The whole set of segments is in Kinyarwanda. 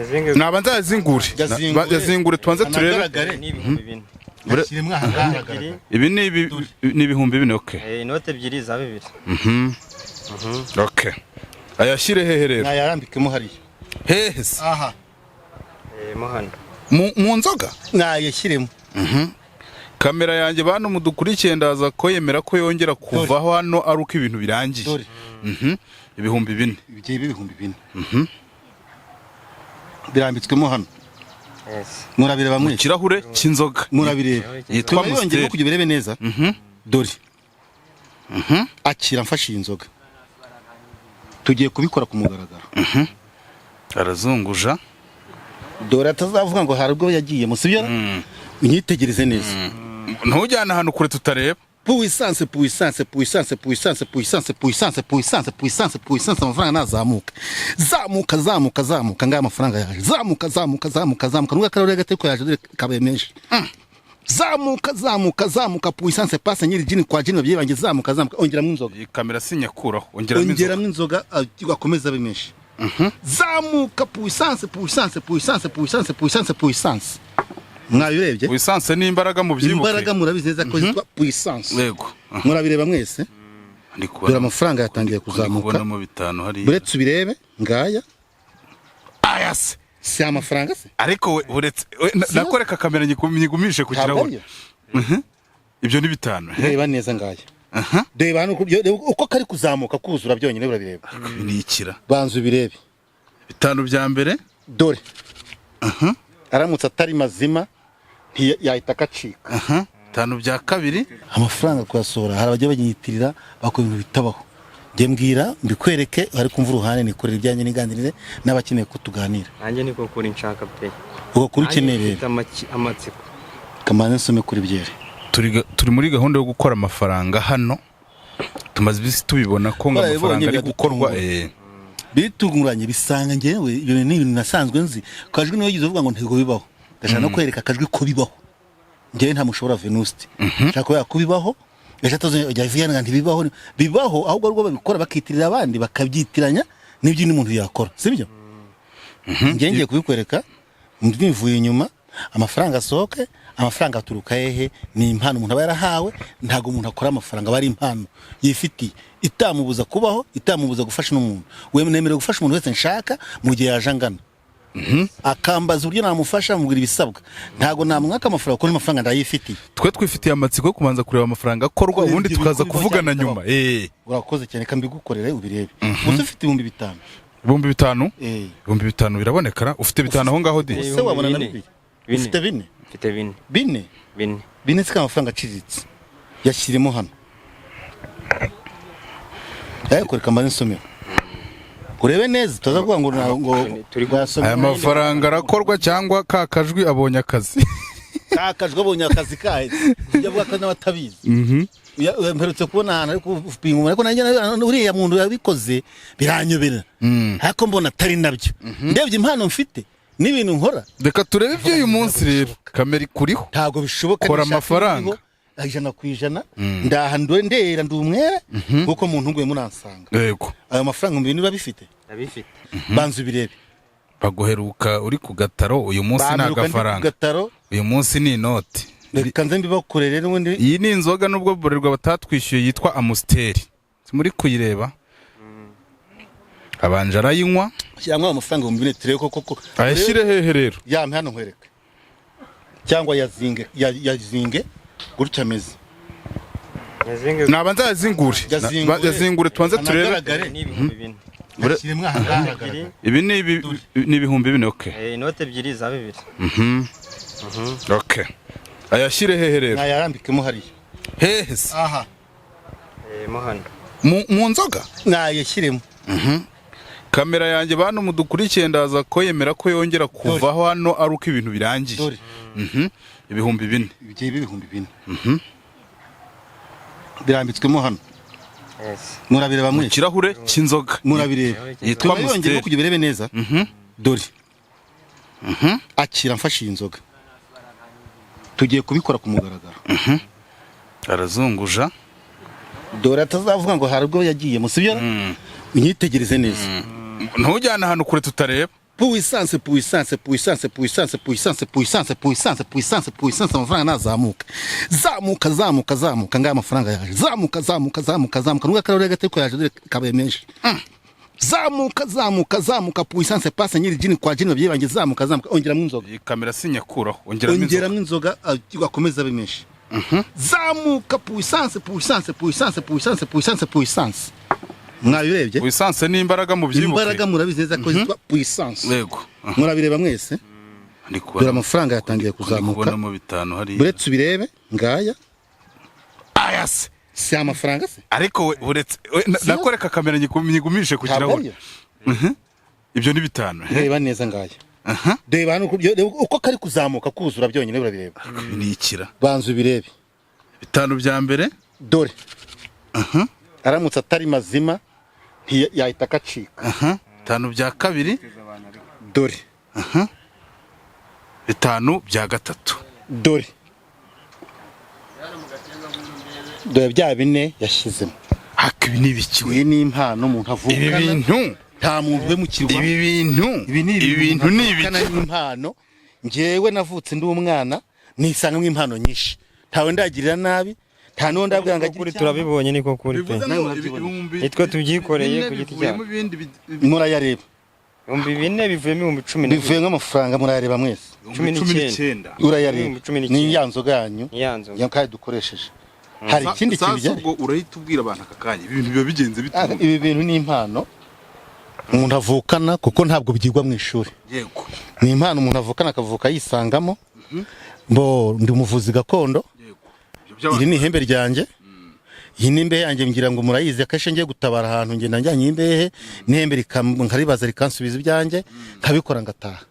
Yazinge. Nabanza yazingure. Yazingure. Yazingure tubanze turebe. Anagaragare. Ni 4000. Yashyiremo aha ngaha Ebyiri. hagaragara. Ibi ni 4000, okay. Inote ebyiri za bibiri. Okay, ayashyire hehe rero? Nayarambikemo hariya. Hehe se? Aha. Mo hano. Mu nzoga. Nayashyiremo. Kamera yanjye, bantu mudukurikiye, ndaza ko yemera ko yongera kuvaho hano ari uko ibintu birangiye. Dore. 4000. Bigiye 4000, birambitswemo hano. Yes. Murabireba mwese. Ikirahure cy'inzoga Murabireba. yitwa Turayongera Amstel. kugira ubirebe neza. Dore, akira mfashe iyi nzoga, tugiye kubikora ku mugaragaro. Arazunguja. Dore atazavuga ngo hari ubwo yagiyemo, sibyo? Unyitegereze neza. Ntujyane ahantu kure tutareba. Puissance, puissance, puissance, puissance, puissance, puissance, puissance, puissance, puissance! Amafaranga nazamuka, zamuka, zamuka, zamuka! Ngaya amafaranga yaje. Zamuka, zamuka, zamuka, zamuka! Nubwo akarere gato ko yaje, dore kabaye menshi. Zamuka, zamuka, zamuka! Puissance passe nyiri jini kwa jini, babyeyi banjye! Zamuka, zamuka! Ongeramo inzoga. Iyi kamera sinyakuraho, ongeramo inzoga. Ongeramo inzoga, akomeza abe menshi. Zamuka! Puissance, puissance, puissance, puissance, puissance, puissance! Mwabirebye? Puissance ni imbaraga, mu byibuke. Imbaraga, murabizi neza ko zitwa puissance. Yego. Murabireba mwese. Ndi kubona. Dore amafaranga yatangiye Ndi kuzamuka. kubonamo bitanu hariya. Uretse ubirebe, ngaya. Aya se? Si amafaranga se? Ariko we uretse we, nakoreka kamera nyigumishe ku Ntabwo kirahure. ariyo. Ibyo ni bitanu, he? Reba neza, ngaya. Reba hano reba uko kari kuzamuka kuzura byonyine, urabireba. Ibi ni ikira. Banza ubirebe. Bitanu bya mbere. Dore, aramutse atari mazima yahita akacika. Bitanu bya kabiri. Amafaranga kuyasohora, hari abajya banyitirira bakora ibintu bitabaho. Njye mbwira mbikwereke, ariko umva uruhande nikorera ibyanjye, niganirire n'abakeneye ko tuganira. Nanjye niko kuri nshaka pe. Ubwo kuri Nanjye ukeneye mfite rero. Amatsiko. Kamanze nsome kuri byeri. Turi muri gahunda yo gukora amafaranga hano, tumaze iminsi tubibona ko ngo Barabibonye, amafaranga ari gukorwa. biradutungura. Bitunguranye bisanga njyewe ibyo bintu ni ibintu nasanzwe nzi. Kajwi niwe yigize uvuga ngo ntabwo bibaho, ndashaka no kwereka akajwi ko bibaho. Njyewe nta mushobora Venuste, nshaka kubera ko bibaho. Ejo atazajya avuga ngo ntibibaho. Bibaho, ahubwo ariko babikora bakitirira abandi, bakabyitiranya n'ibyo undi muntu yakora, sibyo? Njyewe ngiye kubikwereka mbivuye inyuma. Amafaranga asohoke. Amafaranga aturuka hehe? Ni impano umuntu aba yarahawe. Ntabwo umuntu akora amafaranga, aba ari impano yifitiye, itamubuza kubaho, itamubuza gufasha n'umuntu. Nemerewe gufasha umuntu wese nshaka mu gihe yaje angana, akambaza uburyo namufasha, mubwira ibisabwa. Ntabwo namwaka amafaranga kuko n'amafaranga ndayifitiye. Twe twifitiye amatsiko yo kubanza kureba amafaranga akorwa, Kureba ubundi ibyo tukaza bikorwa kuvugana cyangwa nyuma. Urakoze cyane, reka mbigukorere ubirebe. Gusa ufite 5000? 5000? Eh. 5000 biraboneka ra? Ufite bitanu aho ngaho di? Ese wabona na Bine. bibiri? Bine. Ufite bine? Mfite bine. Bine? Bine. Bine si amafaranga aciriritse, yashyiremo hano. Ariko reka mbanze nsomero urebe neza, utaza kuvuga ngo ngo Aya mafaranga arakorwa cyangwa ka kajwi abonye akazi? Kakajwe abonye akazi kahetse, ujya avuga ko n'abatabizi. Mperutse kubona ahantu ari kupima, ariko nanjye uriya muntu yabikoze biranyobera, ariko mbona atari nabyo, ndebye impano mfite n'ibintu nkora. Reka turebe iby'uyu munsi rero, kamera ikuriho. Ntabwo bishoboka. Kora Nishaka amafaranga. ibiriho, 100%. Ndaha ndera, ndi umwere kuko muntu nguye munansanga. Ayo mafaranga mu bintu biba bifite. Ndabifite. Banza ubirebe. Baguheruka uri ku gataro, uyu munsi ni Bampiruka ndi ku agafaranga. gataro. Uyu munsi ni inoti. Reka nze mbibakorere n'ubundi. Iyi ni inzoga, nubwo Bralirwa batatwishyuye, yitwa Amstel. Muri kuyireba, abanje arayinywa. Shyiramo ayo mafaranga 4000 turebe ko koko. Ayashyire hehe rero? Yampe hano nkwereke, cyangwa yazinge, yazinge gutya ameze. Yazinge. Nabanza yazingure. Yazingure. Yazingure tubanze turebe. Anagaragare. Ni 4000. Yashyiremo aha ngaha hagaragara. Ibi ni 4000, okay. Inote ebyiri za bibiri. Okay, ayashyire hehe rero? Nayarambikemo hariya. Hehe se? Aha. Mo hano. Mu nzoga. Nayashyiremo. Kamera yanjye, bantu mudukurikiye, ndaza ko yemera ko yongera kuvaho hano ari uko ibintu birangiye. Dore. 4000. Bigiye 4000, birambitswemo hano. Yes. Murabireba mwese. Ikirahure cy'inzoga Murabireba. yitwa Turayongera Amstel. kugira ubirebe neza. Dore, akira mfashe iyi nzoga, tugiye kubikora ku mugaragaro. Arazunguja. Dore atazavuga ngo hari ubwo yagiyemo, sibyo? Unyitegereze neza. Ntujyane ahantu kure tutareba. Puissance, puissance, puissance, puissance, puissance, puissance, puissance, puissance, puissance. Amafaranga nazamuka, zamuka, zamuka, zamuka. Ngaya amafaranga yaje, zamuka, zamuka, zamuka, zamuka. Nubwo akarere gato ko yaje, dore kabaye menshi. Zamuka, zamuka, zamuka, puissance, passe nyiri jini kwa jini, babyeyi banjye, zamuka, zamuka. Ongeramo inzoga. Iyi kamera sinyakuraho, ongeramo inzoga. Ongeramo inzoga, akomeza abe menshi. Zamuka, puissance, puissance, puissance, puissance, puissance, puissance. Mwabirebye? Puissance ni imbaraga, mu byibuke. Imbaraga murabizi neza ko zitwa puissance. Yego. Murabireba mwese. Ndi kubona. Dore amafaranga yatangiye Ndi kuzamuka. kubonamo bitanu hariya. Buretse ubirebe, ngaya. Aya se? Si amafaranga se? Ariko we uretse we, nakoreka kamera nyigumishe ku Ntabwo kirahure. ariyo. Ibyo ni bitanu, he? Reba neza, ngaya. Reba hano reba uko kari kuzamuka kuzura byonyine, urabireba. Ibi ni ikira. Banza ubirebe. Bitanu bya mbere. Dore aramutse atari mazima yahita akacika. Bitanu bya kabiri. Dore. Bitanu bya gatatu. Dore, dore bya bine yashyizemo. Haka ibi ni ibiki we? Iyi ni impano umuntu Ibi avukana. bintu. Nta muntu uhemukirwa. Ibi bintu. Ibi ni Ibi bintu ni umuntu avukana ibiki? n'impano. Njyewe navutse ndi umwana, nisangamo impano nyinshi. Ntawe ndagirira nabi, nta n'uwo ndabwira ngo agire Kuri icyaha. turabibonye, niko kuri pe. Bivuze Nawe ngo murabyibona. ibihumbi Nitwe tubyikoreye bine ku giti bivuyemo cyacu. ibindi Murayareba. 4000 bivuyemo 14,000. Bivuye nk'amafaranga, murayareba mwese. Cumi ibihumbi n'icyenda. 19. Urayareba. 19,000. Ni ya nzoga yanyu. Ni ya nzoga. Ya kandi dukoresheje. Hari ikindi kintu Sasa gihari? ubwo urahita ubwira abantu aka kanya ibintu biba bigenze bite ubundi? Ibi bintu ni impano umuntu avukana, kuko ntabwo byigwa mu ishuri. Ni impano umuntu avukana, akavuka yisangamo. Bo ndi umuvuzi gakondo. Ibyo by'abantu. Iri ni ihembe ryanjye, iyi ni imbehe yanjye, ngira ngo murayizi. Akenshi ngiye gutabara ahantu ngenda njyanye imbehe n'ihembe, nkaribaza rikansubiza ibyanjye, nkabikora ngataha.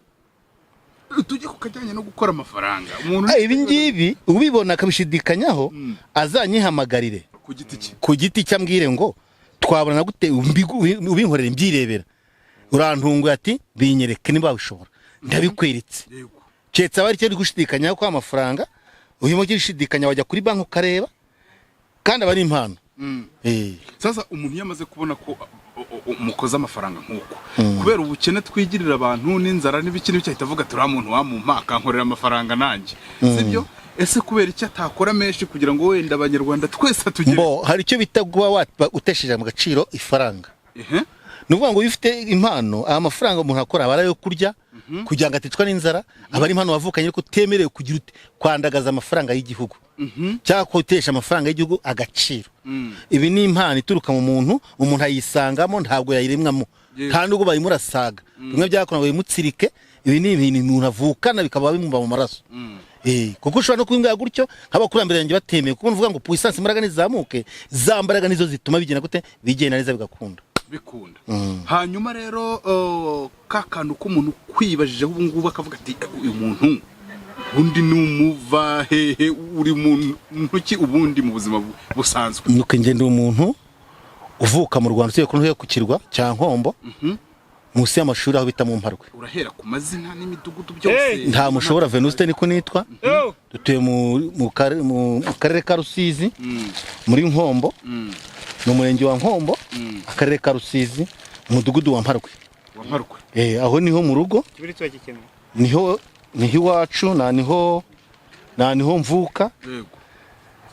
Tujye ku kajyanye no gukora amafaranga umuntu. Ibi ngibi ubibona akabishidikanyaho azanyihamagarire. Ku giti cye. Ku giti cye, ambwire ngo twabona gute, ubinkorere mbyirebera. Urantunguye, ati binyereke niba wabishobora, ndabikweretse. Keretse aba ari cyo uri gushidikanya ko amafaranga urimo gushidikanya, wajya kuri banki ukareba, kandi aba ari impano. Sasa umuntu iyo amaze kubona ko mukoze amafaranga nk'uko, kubera ubukene twigirira abantu n'inzara n'ibiki n'ibiki, ahita avuga ati uriya muntu wamumpa akankorera amafaranga nanjye, sibyo? Ese kubera icyo atakora menshi kugira ngo wenda abanyarwanda twese tugere? Mbo hari icyo bita kuba utesheje mu gaciro ifaranga. Ni ukuvuga ngo iyo ufite impano, aya mafaranga umuntu akora aba ari ayo kurya kugira ngo aticwa n'inzara, aba ari impano wavukanye, ariko utemerewe kugira ute kwandagaza amafaranga y'igihugu cyangwa gutesha amafaranga y'igihugu agaciro. Ibi ni impano ituruka mu muntu, umuntu ayisangamo, ntabwo yayiremwamo. Nta nubwo bayimurasaga bimwe byakora ngo bimutsirike. Ibi ni ibintu umuntu avukana, bikaba bimuba mu maraso. Kuko ushobora no kubimbwira gutyo nk'abakurambere banjye batemeye, kuko nuvuga ngo puissance, imbaraga nizamuke, za mbaraga nizo zituma bigenda gute, bigenda neza, bigakunda. Bikunda. Hanyuma rero ka kantu k'umuntu kwibajijeho ubu ngubu akavuga ati: "Eh, uyu muntu ubundi ni umuva hehe? Uri muntu ki ubundi mu buzima busanzwe?" Nuko njye ndi umuntu uvuka mu Rwanda, utuye ku ntuye ku kirwa cya Nkombo, munsi y'amashuri aho bita mu Mparwe. Urahera ku mazina n'imidugudu byose. Nta mushobora Venuste niko nitwa. Dutuye mu karere ka Rusizi, muri Nkombo, ni umurenge wa Nkombo, akarere ka Rusizi, umudugudu wa Mparwe. Wa Mparwe. Aho niho mu rugo, niho iwacu, na niho mvuka.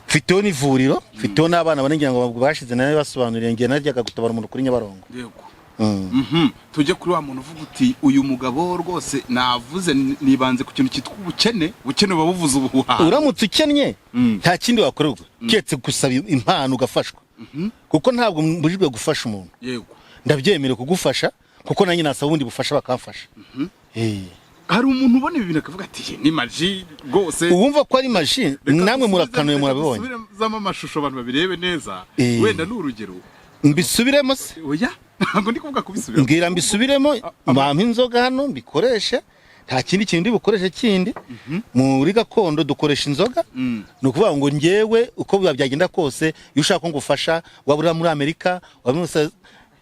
Mfiteho n'ivuriro, mfiteho n'abana bane, ngira ngo bashize nayo basobanuriye. Ngiye najyaga gutabara umuntu kuri Nyabarongo. Tujye kuri wa muntu uvuga uti uyu mugabo rwose navuze nibanze ku kintu cyitwa ubukene. Ubukene buba buvuze ubuhuha. Uramutse ukennye, nta kindi wakorerwa keretse gusaba impano ugafashwa, kuko ntabwo mbujijwe gufasha umuntu. Ndabyemerewe kugufasha, kuko nanjye nasaba ubundi bufasha bakamfasha. Hari umuntu ubona ibi bintu akavuga ati ni magie rwose. Uwumva ko ari magie, Reka namwe murakanuye, reka murabibonye. dusubizemo amashusho abantu babirebe neza. Wenda ni urugero. Mbisubiremo se? Oya, ntabwo ndi kuvuga kubisubiramo. Mbwira mbisubiremo, bampa inzoga hano mbikoreshe, nta kindi kintu ndi bukoreshe kindi. Muri gakondo dukoresha inzoga. Ni ukuvuga ngo njyewe uko biba byagenda kose, iyo ushaka ko ngufasha, waba uri muri Amerika, waba uri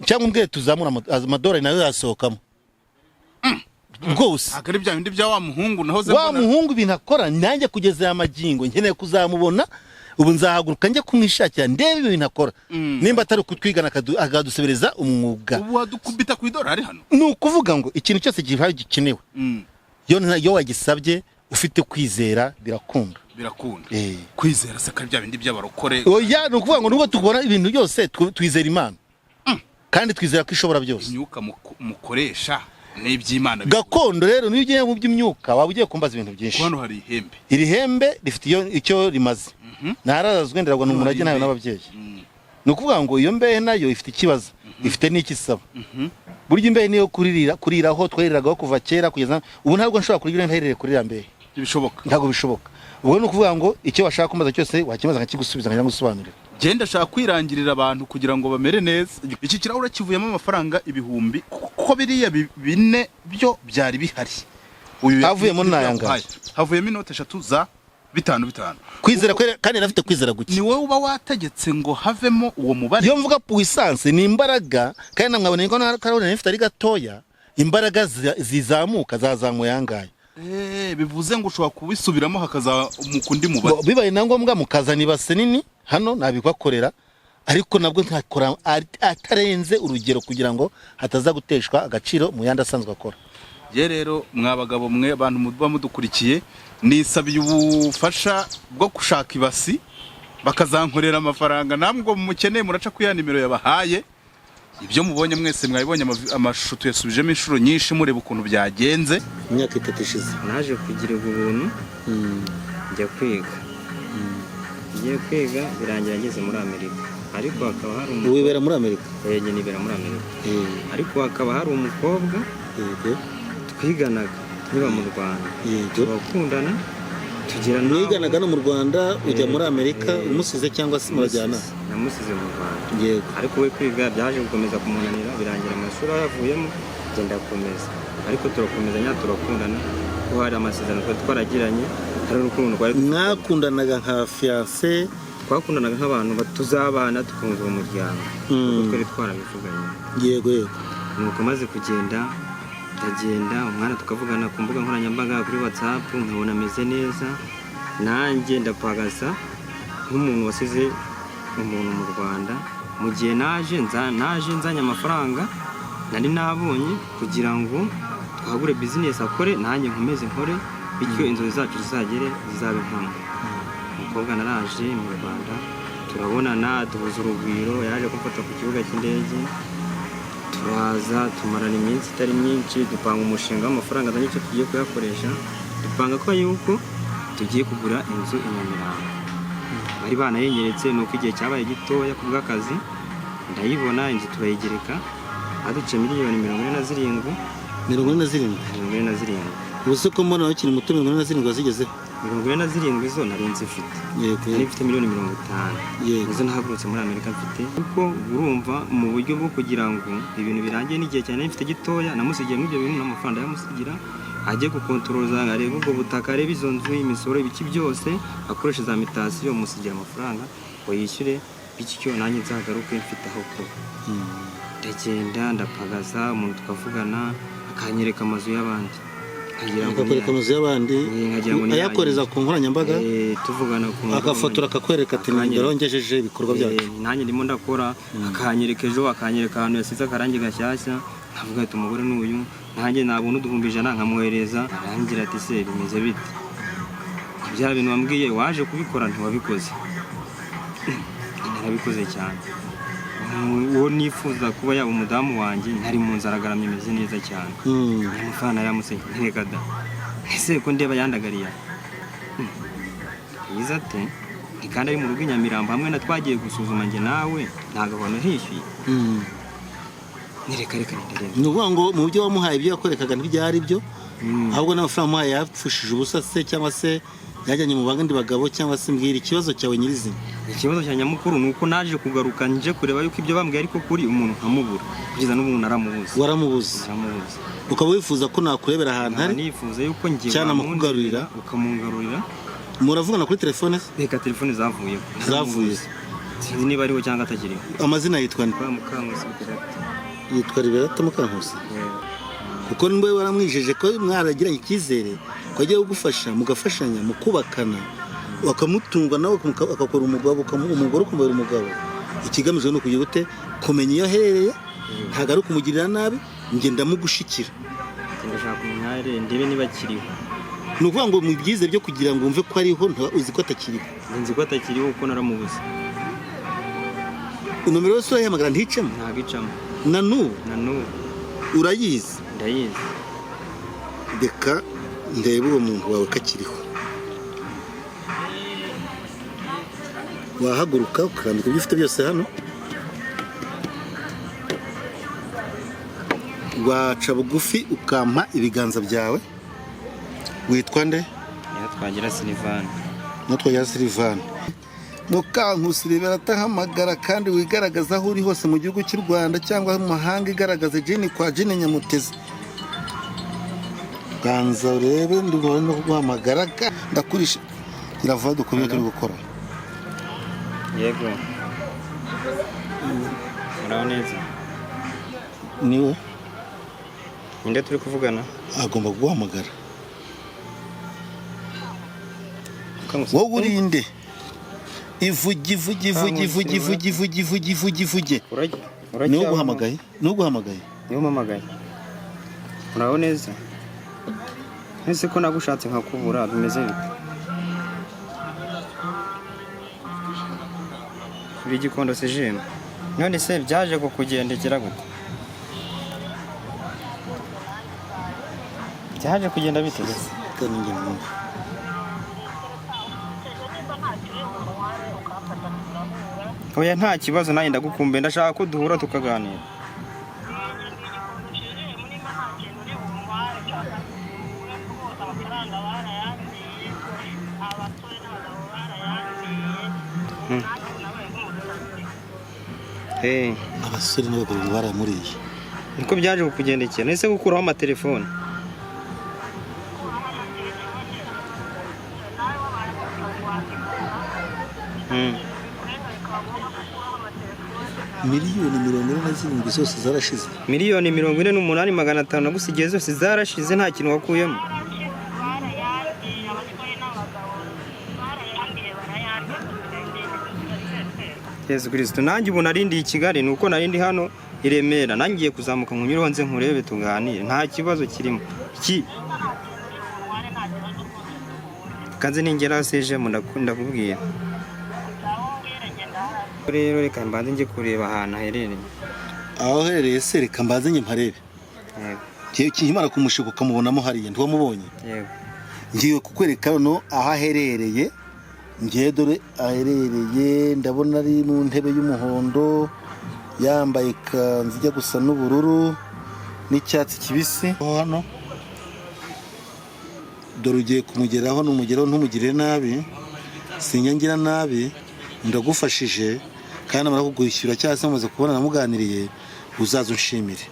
cyangwa umbwiye tuzamura amadolari nayo yasohokamo rwose. Ntabwo ari bya bindi bya wa muhungu nahoze Wa mbona. muhungu ibintu akora, nanjye kugeza aya magingo nkeneye kuzamubona. Ubu nzahaguruka njye kumwishakira, ndebe ibintu akora, nimba atari ukutwigana akadusebereza umwuga. Ubu wadukubita ku idolari hano. Ni ukuvuga ngo ikintu cyose gihari gikenewe, iyo wagisabye ufite kwizera birakunda. Birakunda. Eh. Kwizera se ko ari bya bindi by'abarokore? Oya, ni ukuvuga ngo nubwo tubona ibintu byose, twizera Imana kandi twizera ko ishobora byose. Imyuka mukoresha n'iby'Imana Gakondo rero, niyo ugiye mu by'imyuka waba ugiye kumbaza ibintu byinshi. Hano hari ihembe. Iri hembe rifite icyo rimaze. Ntarazazwe, nderagwa ni umurage nawe n'ababyeyi. Ni ukuvuga ngo iyo mbehe nayo ifite ikibazo, ifite n'icyo isaba. Burya imbehe niyo kuririra, kuriraho twariragaho kuva kera kugeza ubu. Ntabwo nshobora kurira ntaririre kurira mbehe. Ntibishoboka. Ntabwo bishoboka. Ubwo ni ukuvuga ngo icyo washaka kumbaza cyose wakimaza nkakigusubiza, nkajya ngusobanurira. Genda ashaka kwirangirira abantu kugira ngo bamere neza. Iki kirahure kivuyemo amafaranga ibihumbi, kuko biriya bine byo byari bihari. Uyu Havuyemo n'aya ngaya. yaguhaye. Havuyemo inoti eshatu za bitanu bitanu. Kwizera kandi nafite kwizera guke. Ni wowe uba wategetse ngo havemo uwo mubare? Iyo mvuga puissance ni imbaraga, kandi namwabonye ko karabona nifite ari gatoya, imbaraga zizamuka zazamuye ayangaye. Bivuze ngo ushobora kubisubiramo hakazamuka undi mubare. Bibaye na ngombwa mukazana ibase nini hano nabibakorera, ariko nabwo ntakora atarenze urugero kugira ngo hataza guteshwa agaciro mu yandi asanzwe akora. Ye rero, mwa bagabo mwe, abantu muba mudukurikiye, nisabiye ubufasha bwo gushaka ibasi bakazankorera amafaranga. Namwe ngo mukeneye muraca kuri ya nimero yabahaye. Ibyo mubonye mwese mwabibonye, amashusho tuyasubijemo inshuro nyinshi mureba ukuntu byagenze. Imyaka 3 ishize. Naje kugirirwa ubuntu, njya kwiga. Ngiye kwiga birangira ngeze muri Amerika, ariko hakaba hari umukobwa. Wibera muri Amerika? Njye nibera muri Amerika, ariko hakaba hari umukobwa twiganaga niba mu Rwanda. Turakundana tugera n'aho- Mwiganaga no mu Rwanda, ujya muri Amerika umusize cyangwa se murajyana? Namusize mu Rwanda. Ariko we kwiga byaje gukomeza kumunanira, birangira amashuri ayavuyemo, ngenda akomeza, ariko turakomezanya, turakundana kuko hari amasezerano twari twaragiranye, hari urukundo twari dufitanye. Mwakundanaga nka fiancé? Twakundanaga nk'abantu tuzabana tukungura umuryango, kuko twari twarabivuganye. yego yego Nuko maze kugenda, ndagenda, umwana tukavugana ku mbuga nkoranyambaga, kuri WhatsApp, nkabona ameze neza, nanjye ndapagasa nk'umuntu wasize umuntu mu Rwanda. Mu gihe naje naje nzanye amafaranga nari nabonye kugira ngo twagure bizinesi, akore nanjye nkomeze nkore, bityo inzozi zacu zizagere zizabe impamo. Umukobwa naraje mu Rwanda, turabonana, duhuza urugwiro. Yaje kumfata ku kibuga cy'indege, turaza tumarana iminsi itari myinshi, dupanga umushinga w'amafaranga azanye, icyo tugiye kuyakoresha. Dupanga ko yuko tugiye kugura inzu i Nyamirambo. Bari banayenyeretse, ni uko igihe cyabaye gitoya ku bw'akazi. Ndayibona inzu, turayigereka, aduce miliyoni 47. 47? 47. Ubu se ko mbona wakiri muto, 47 wazigezeho? 47 zo nari nzifite. Nari mfite miliyoni 50. Nizo nahagurutse muri Amerika mfite, kuko urumva mu buryo bwo kugira ngo ibintu birangiye n'igihe cyane mfite gitoya, namusigiye muri ibyo bintu n'amafaranga yamusigira ajye gukontoroza, arebe ubwo butaka, arebe izo nzu, imisoro, ibiki byose, akoresha za mutation. Musigira amafaranga ngo yishyure, bityo nanjye nzagaruke mfite aho kuba. Ndagenda, ndapagaza, umuntu tukavugana, akanyereka amazu y'abandi, nkagira ngo ni Akakwereka amazu y'abandi? Nkagira ngo ni Ayakoreza ku nkoranyambaga? Tuvugana ku Agafotora akakwereka ati Akanyereka. "Dore ngejeje ibikorwa byacu." Nanjye ndimo ndakora, akanyereka ejo, akanyereka ahantu yasize akarangi gashyashya, nkavuga ati umugore ni uyu. Nanjye nabona uduhumbi 100 nkamwohereza, arangira ati se bimeze bite? Bya bintu wambwiye waje kubikora ntiwabikoze? Narabikoze cyane. Uwo nifuza kuba yaba umudamu wanjye ntari mu nzara, agaramye, imeze neza cyane. Amafaranga yaramusenye ntereka da. Ese ko ndeba yandagariye yiza ate? Ni kandi ari mu rugo i Nyamirambo hamwe na twagiye gusuzuma njye nawe, ntabwo abantu hishyuye. Nireka reka ndareba. Ni ukuvuga ngo mu byo wamuhaye, ibyo yakwerekaga ntibyari byo, ahubwo n'amafaranga wamuhaye yapfushije ubusa se, cyangwa se yajyanye mu bandi bagabo, cyangwa se mbwira ikibazo cyawe nyirizina. Ikibazo cya nyamukuru ni uko naje kugaruka nje kureba yuko ibyo bambwiye ariko kuri umuntu nkamubura, kugeza n'ubu naramubuze. Waramubuze? Naramubuze. Ukaba wifuza ko nakurebera ahantu Nkaba hari nifuza yuko njye cyane amukugarurira. Ukamungarurira. Muravugana kuri telefone se? Reka, telefone zavuyeho. Zavuye. Sinzi niba ariho cyangwa atakiriho. Amazina yitwa nde? Kwa Mukankusi Liberata. Yitwa Liberata Mukankusi? Kuko niba waramwijeje ko mwaragiranye icyizere ko agiye kugufasha, mugafashanya, mukubakana, Bakamutunga nawe akakora umugabo, umugore ukamubera umugabo. Ikigamijwe ni ukugira ute? Kumenya iyo aherereye. Ntabwo ari ukumugirira nabi, njye ndamugushikira. Ndashaka kumenya aho aherereye, ndebe niba akiriho. Ni ukuvuga ngo mu byiza byo kugira ngo wumve ko ariho, uzi ko atakiriho? Nzi ko atakiriho kuko naramubuze. Inomero yose urayihamagara nticemo? Ntabwo icamo. Na n'ubu? Na n'ubu. Urayizi? Ndayizi. Reka ndebe uwo muntu wawe ko akiriho. Wahaguruka ukarambika ibyo ufite byose hano, waca bugufi ukampa ibiganza byawe. Witwa nde? Niyo twagira Silivani. Natwe ya Silivani Mukankusi Rebera atahamagara, kandi wigaragaza aho uri hose mu gihugu cy'u Rwanda cyangwa mu mahanga, igaragaza jini kwa jini Nyamutezi. Ganza urebe, ndumva no kuguhamagara ndakurisha iravuga dukomeye turi gukora. Yego, muraho neza? Niwe. Ninde turi kuvugana? Agomba kuguhamagara. Wowe urinde, ivuge, ivuge, ivuge, ivuge, ivuge, ivuge, ivuge, ivuge, ivuge. Niwe uguhamagaye, niwe uguhamagaye. Niwe umpamagaye. Muraho neza? Ese ko nagushatse nkakubura, bimeze bite? Uri Gikondo se jima? None se byaje kukugendekera gute? Byaje kugenda bite se? Kandi njye numva. Oya, nta kibazo, nanjye ndagukumbuye, ndashaka ko duhura tukaganira. Abasore n'abagabo baramuriye. Niko byaje kukugendekera. Nese gukuraho amatelefone? 47 miliyoni zose zarashize. 48,500,000 nagusigiye zose zarashize, nta kintu wakuyemo. Yesu Kristo, nanjye ubu narindiye i Kigali, ni uko narindi hano i Remera, nanjye ngiye kuzamuka nkunyureho nze nkurebe tuganire, nta kibazo kirimo. Iki kanze ningera sejemu ndakubwira. Rero reka mbanze njye kureba ahantu aherereye. Aho aherereye se? Reka mbanze njye mparebe. Yego. Nkimara kumushika ukamubonamo hariya, ntiwamubonye? Yego. Ngiye kukwereka noneho aho aherereye. Ngiye, dore aherereye, ndabona ari mu ntebe y'umuhondo, yambaye ikanzu ijya gusa n'ubururu n'icyatsi kibisi. Hano dore ugiye kumugeraho, numugeraho ntumugirire nabi, sinyangira nabi, ndagufashije. Kandi namara kugwishyura cyangwa se mumaze kubona namuganiriye, uzaza unshimire.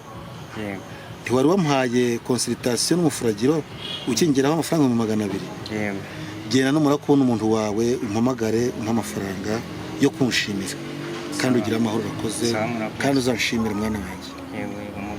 Yego. Ntiwari wamuhaye consultation n'umufuragiro ukingeraho amafaranga 200,000? Yego. Genda, numara kubona umuntu wawe umpamagare, umpe amafaranga yo kunshimira, kandi ugire amahoro. Urakoze. Sawa, murakoze. Kandi uzanshimira, mwana wanjye. Yego, yego.